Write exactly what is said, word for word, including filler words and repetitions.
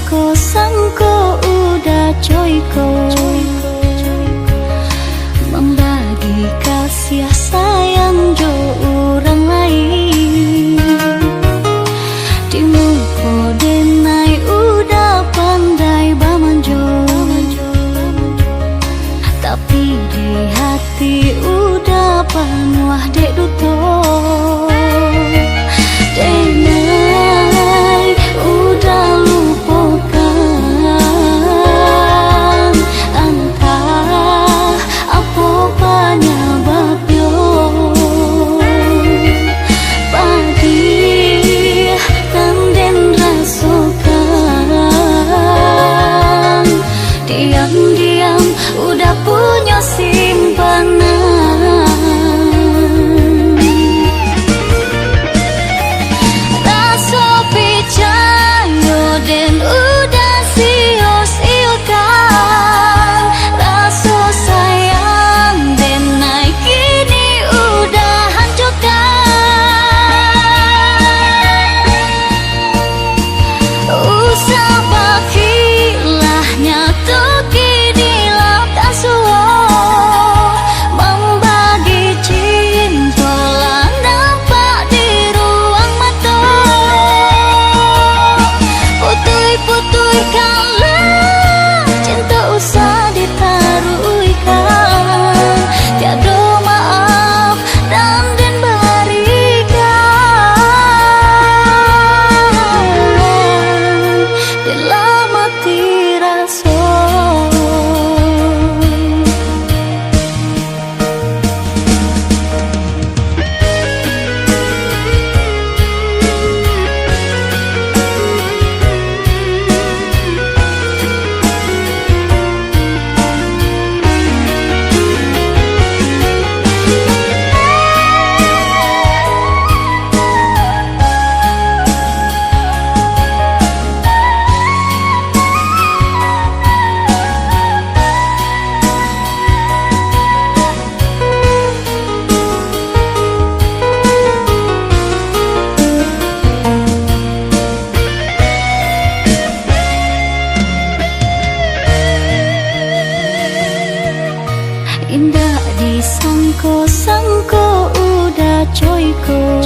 Ko sangko uda coiko, mambagi kasiah sayang jo urang lain. Di muko denai uda pandai bamanjo, tapi di hati uda panuah dek duto. Denai uda lupokan, antah apo panyababnyo. Padih nan den rasokan, diam-diam uda punyo simpanan. Raso picayo den uda sio-siokan, raso sayang denai kini uda hancukan. Usah bakilah nyato kini lah tasuo, mambagi cinto lah nampak di ruang mato. Putuih-putuihkanlah cinto usah ditaruihkan, tiado maaf nan den barikan. Dalam ati raso. Indak disangko-sangko uda coiko.